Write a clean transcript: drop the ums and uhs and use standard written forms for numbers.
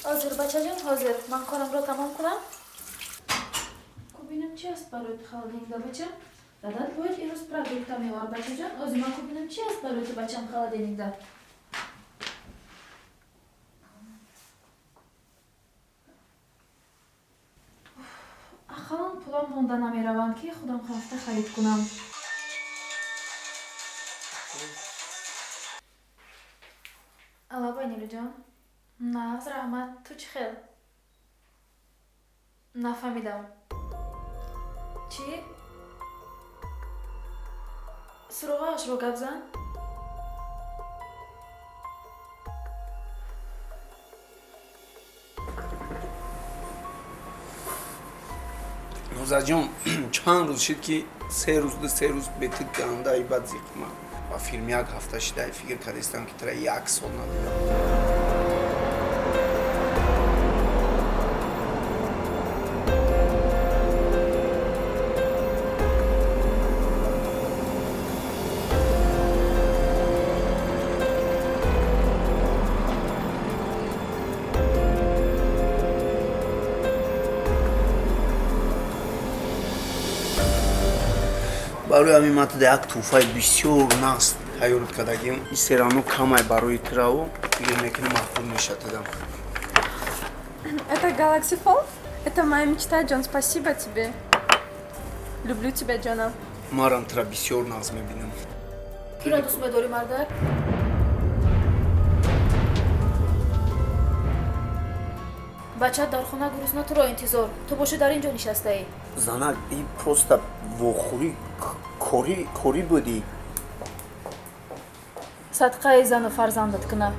Ҳозир, бачаҷон, ҳозир. Ман корамро тамом кунам. Кубинам чи аст барои ту холодильникда, бача? Дадат бояд имрӯз продукта меовард, бачаҷон. Ҳозир ман кубинам чи аст барои ту, бачам, холодильникда. Ақаллан пулам монда намераванд, ки худам рафта харид кунам. Алло, Байнилуҷон. Нағз, раҳмат. Ту чӣ хел? Нафаҳмидам. Чӣ? Суроғаашро гап зан. Нозаҷон, чанд рӯз шид, ки се рӯз, ду се рӯз бетид гандаи бад зиқма. Ба филм як ҳафта шида, фикр кардистам, ки тара як сол надидам. Барои ҳамин ман туда як тӯҳфаи бисёр нағз тайёр кардагим. Ин серано камай барои тираву фикр мекунам, маъқул мешад тудам. Это Galaxy Fold? Это моя мечта, Джон. Спасибо тебе. Люблю тебя, Джона. Марам тира бисёр нағз мебинам. Киро дӯст медорӣ, мардак? Бачат дар хона гурусна туро интизор. Ту бошӣ дар ин ҷо нишастаӣ. Занак, и просто вохӯрӣ корӣ будӣ. Садқаи зану фарзандат куна.